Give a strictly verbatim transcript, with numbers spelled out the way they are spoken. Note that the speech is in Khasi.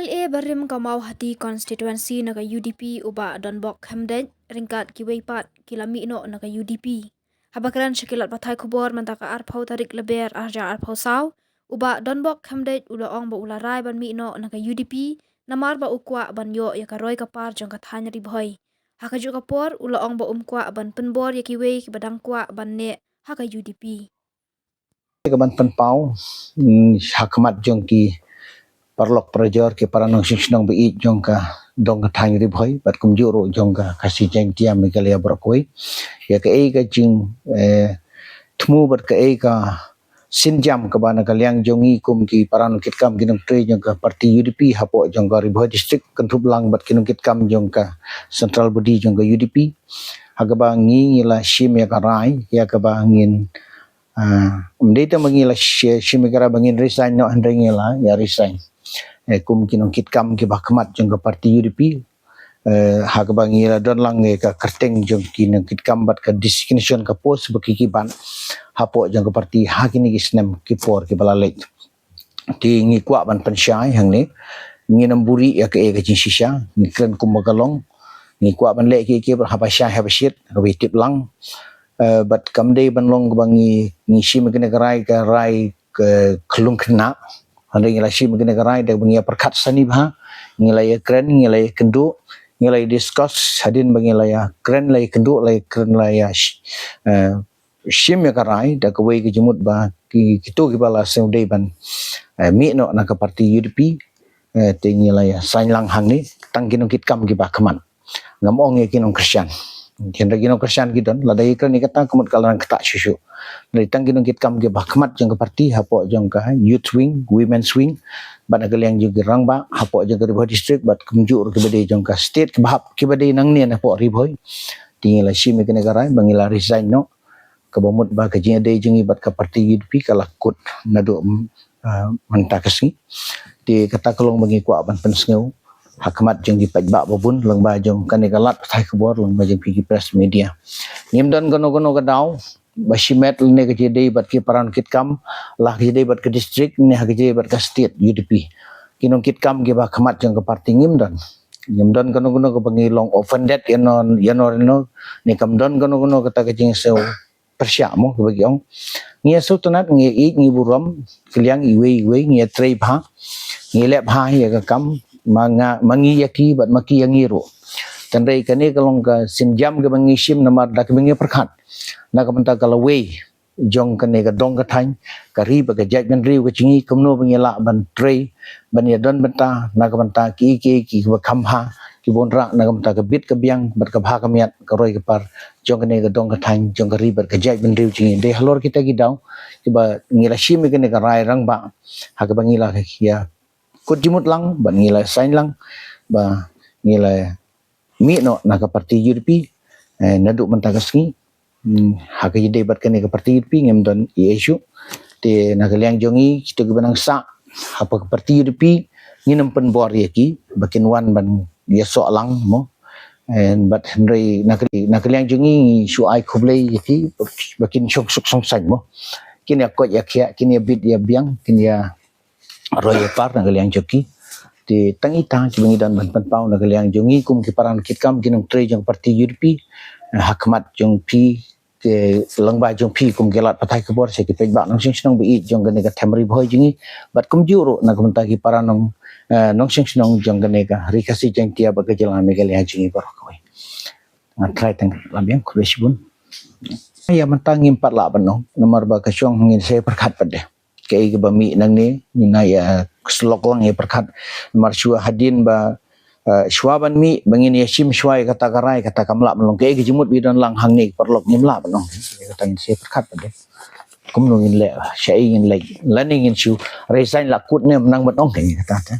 L A barim ka Mawhati constituency na ka U D P u Bah Donbok Khymdeit ryngkat kiwei pat ki la mih noh na ka U D P. Haba kren sha ki lad pathai khubor mynta ka arphew tarik Lber arhajar arphew saw, u Bah Donbok Khymdeit u la ong ba u la rai ban mih noh na ka U D P namar ba u kwah ban ïoh ïa ka roi ka par jong ka thaiñ Ri Bhoi. Ha kajuh ka por u la ong ba um kwah ban pynbor ïa kiwei kiba dang kwah ban neh ha ka U D P. Ka ban pynpaw, mm, ha khmat jong ki paralok parajor, ki para nongshong shnong ba ïeit jong ka dong ka thaiñ Ri Bhoi bad kumjuh ruh jong ka Khasi Jaiñtia Meghalaya baroh kawei. Ïa kaei ka jing, eh, thmu bad kaei ka sienjam kaba na ka liang jong ngi kum ki para nongkitkam, ki nongtrei jong ka party U D P hapoh jong ka Ri Bhoi District, kynthup lang bad ki nongkitkam jong ka central body jong ka U D P. Ha kaba ngi, ngi la shim ïa ka rai ïa kaba ngin, ah, ym dei tang ba ngi la shi-, shim ïa ka rai ba ngin resign noh, hynrei ngi la ïa resign, eh, kum ki nongkitkam kiba khmat jong ka party U D P. Eh, ha kaba ngi la don lang ïa ka kyrteng jong ki nongkitkam bad ka designation ka post ba ki, ki ban hapoh jong ka party ha kine ki snem ki por kiba la leit. Te ngi kwah ban pynshai hangne, ngin ym buhrieh ïa kaei ka jingshisha, ngi kren kumba ka long. Ngi kwah ban leh kiei kiei bad haba shai haba shit, haba tip lang. Eh, bad kam dei ban long kaba ngi, ngi shim ïa kane ka rai, ka rai ka khlung khynnah. Hynrei ngi la shim ïa kane ka rai da ba ngi ïa pyrkhat sani bha, ngi la ïa kren, ngi la ïa kynduh, ngi la ïa discuss hadien ba ngi la ïa kren, la ïa kynduh, la ïa kren, la ïa sh-, eh, shim ïa ka rai da kawei ka jingmut ba ki, kito kiba la sngewdei ban, eh, mih noh na ka party U D P, eh, te ngi la ïa sign lang hangne, tang ki nongkitkam kiba khmat. Ngam ong ïa ki nongkyrshan. Hynrei ki nongkyrshan ki don, lada ïa kren ïa kata ka mut ka la nang ktah shuh shuh. Hynrei tang ki nongkitkam kiba khmat jong ka party hapoh jong ka youth wing, women's wing, bad na ka liang jong ki rangbah hapoh jong ka Ri Bhoi District bad kumjuh ruh kiba dei jong ka state, kiba hap, kiba dei nangne na hapoh Ri Bhoi. Te ngi la shim ïa kane ka rai ba ngi la resign noh, kaba mut ba ka jingïadei jong ngi bad ka party U D P ka la kut naduh, ah, mynta ka sngi. Te kata ka long ba ngi kwah ban pynsngew ha khmat jong ki paidbah ba bun, lyngba jong kane ka lad pathai khubor, lyngba jong phi ki press media. Ngim don kano kano ka daw ba shimet lane ka jingïadei bad ki para nongkitkam, la ka jingïadei bad ka district ne ha ka jingïadei bad ka state U D P. Ki nongkitkam kiba khmat jong ka party ngim don. Ngim don kano kano kaba ngi long offended ïa no, ïa no, ïa no, ne kam don kano kano kata ka jingsngew pyrshah mo kaba ki ong. Ngi ïa sngewtynnat, ngi ïa ïeit, ngi burom kylliang iwei iwei, ngi ïa trei bha, ngi leh bha ïa ka kam, ma nga, ma ngi ïa ki bad ma ki ïa ngi ruh. Hynrei kane ka long ka sienjam kaba ngi shim namar da kaba ngi pyrkhat na ka bynta ka lawei jong kane ka dong ka thaiñ, ka ri bad ka jaitbynriew ka jong ngi, kumno ba ngi lah ban trei, ban ïa don bynta na ka bynta ki, ki, ki, kiba kham bha, kiba wanrah na ka bynta ka bit ka biang bad ka bha ka miat, ka roi ka par jong kane ka dong ka thaiñ, jong ka ri bad ka jaitbynriew jong ngi. Dei halor kita ki daw kiba ngi la shim ïa kane ka rai rangbah, ha kaba ngi la ïa kut jingmut lang bad ngi la sign lang ba ngi la mih noh na ka party U D P, eh, naduh mynta ka sngi. Hmm, ha ka jingïadei bad kane ka party U D P ngim don ei ei shuh. Te na ka liang jong ngi, kito kiba nang sah hapoh ka party U D P, ngin ym pynbor ïa ki ba kin wan ban ïasoh lang mo. Eh, bad hynrei na ka, na ka liang jong ngi, ngi shu ai khublei ïa ki ba kin shong suk shong saiñ mo. Kin ïa koit ïa khiah, kin ïa bit ïa biang, kin ïa roi ïa par na ka liang jong ki. Te tang ita kiba ngi don ban pynpaw na ka liang jong ngi kum ki para nongkitkam, ki nongtrei jong ka party U D P, eh, ha khmat jong phi, ki lyngba jong phi kum ki lad pathai khubor, sha ki paidbah nongshong shnong ba ïeit jong kane ka them Ri Bhoi jong ngi, bad kumjuh ruh na ka bynta ki para nong, eh, nongshong shnong jong kane ka Ri Khasi Jaiñtia bad ka jylla Meghalaya jong ngi baroh kawei. Nga trai tang la biang, khublei shibun. Ïa mynta ngim pat lah ban ong namar ba ka shong ngin sa pyrkhat pat de. Kaei kaba mih nangne, ngin ïa, eh, slok lang ïa pyrkhat. Namar shuwa hadien ba, eh, shuwa ban mih ba ngin ïa shim shuwa ïa kata ka rai, kata kam lah ban long. Kaei ka jingmut ba don lang hangne, paralok, ngim lah ban ong. Kata ngin sa pyrkhat pat de. Kumno ngin leh, shaei ngin leh, lane ngin shu resign la kut ne, ym nang ban ong, kaei kata te.